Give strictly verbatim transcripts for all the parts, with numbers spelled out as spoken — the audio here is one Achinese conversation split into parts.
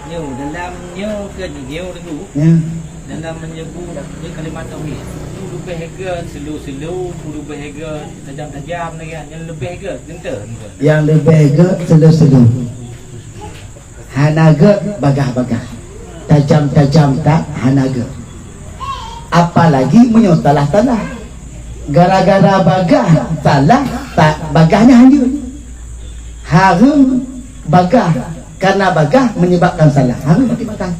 Nyoe, dalam nyoe ke nyoe dulu. Ya. Dalam menyebut dia kalimat tauhid. Tu leubeh ke slow-slow, tu leubeh ke tajam-tajam lagi. Yang leubeh ke genter. Yang leubeh ke slow-slow. Hana gét bagah-bagah. Tajam-tajam tak hana gét. Apalagi meunyoe salah-salah. Gara-gara bagah salah, tak bagah nyan hanjeuet. Hareuem bagah, karena bagah menyebabkan salah. Hareuem mati bagah.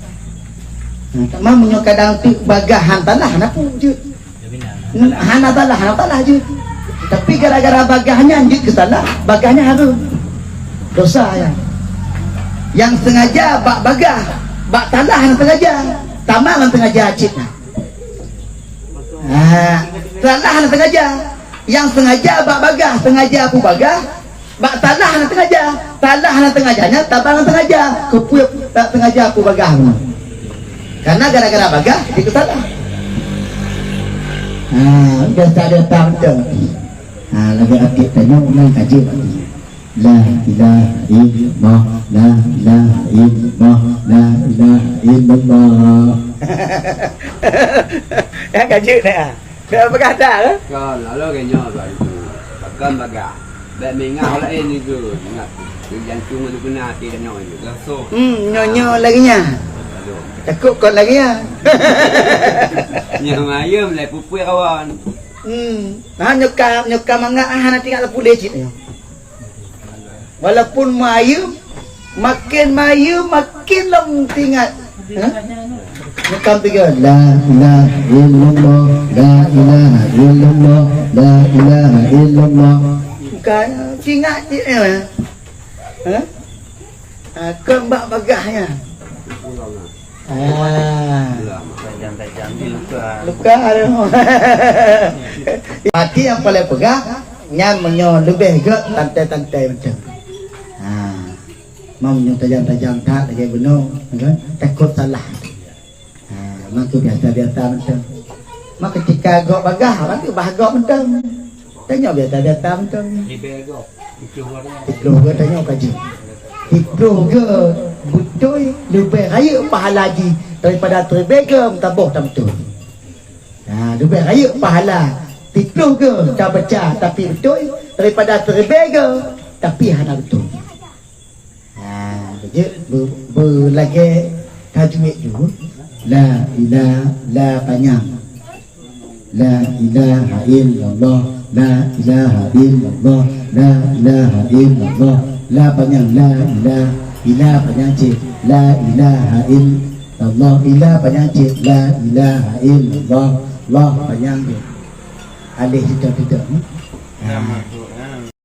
Nah, tak mau meunyoe kadang tu bagah han salah, hana peue jeuet. Hana salah, hana salah jeuet. Tapi gara-gara bagah nyan jeuet keu salah, bagah nyan hareuem. Dosa nyan. Nyang sengaja bak bagah, bak salah nyang sengaja. Tamah nyang sengaja cit na. Ha, salah nyang sengaja. Nyang sengaja bak bagah, sengaja peubagah, bak salah nyang sengaja. Salah nyang sengaja nyan tamah nyang sengaja. Keupeue tak sengaja peubagah nyoe? Karena gara-gara bagah, jadi salah. Ha, biasa dia tahu betul. Ha, lagi atik tanyong nan kaji. La ilaha illallah, la ilaha illallah, la ilaha illallah. Ya, kaji dah. Dah peugah dah, eh? Kan, lalu ke nyoe bak itu. Pakon bagah. Bèk meungat laén itu. Ingat. Jantung mana kena hati dan nyoe itu. Langsung. Hmm, nyoe-nyoe lagi nya. Aduh. Takut kon lagi ya. Nyoe mayem lai pupui kawan. Hmm. Nah, nyoe ka, nyoe ka mangat, ah, hana tinggal sepuluh cit nyoe. Walaupun mayem, makin mayem, makin lom teuingat. Ha? Bukan tiga. La ilaha illallah, la ilaha illallah, la ilaha illallah. Bukan teuingat je, eh. Ha? Ha, kon bak bagah nyan. Ah. Tajam-tajam di luka. Luka ada. Hati nyang paling peugah, nyan meunyoe leubeh gét tante-tante macam. Ha. Meunyoe tajam-tajam that lagèe bunoe, kan? Takot salah. Ha, maka biasa-biasa macam. Maka ketika gok bagah, maka bah gok macam. Tanyoe biasa-biasa macam. Ribèe gok. Siploh gok tanyoe kaji. Siploh gok beutôi leubeh rayeuk pahala jih daripada siribèe gok meusaboh tan beutôi. Nah, leubeh rayeuk pahala siploh gok tabaca tapi beutôi daripada siribèe gok tapi hana beutôi. Nah, jeuet be-, beulagèe tajwid dulu. La ilaha, la panyang. La ilaha illallah, la ilaha illallah, la ilaha illallah. La panyang, la ilaha, ila panyang cit. La ilaha illallah, ila panyang cit. La ilaha illallah, Allah panyang cit. Alif tiga-tiga. Hmm? Nah.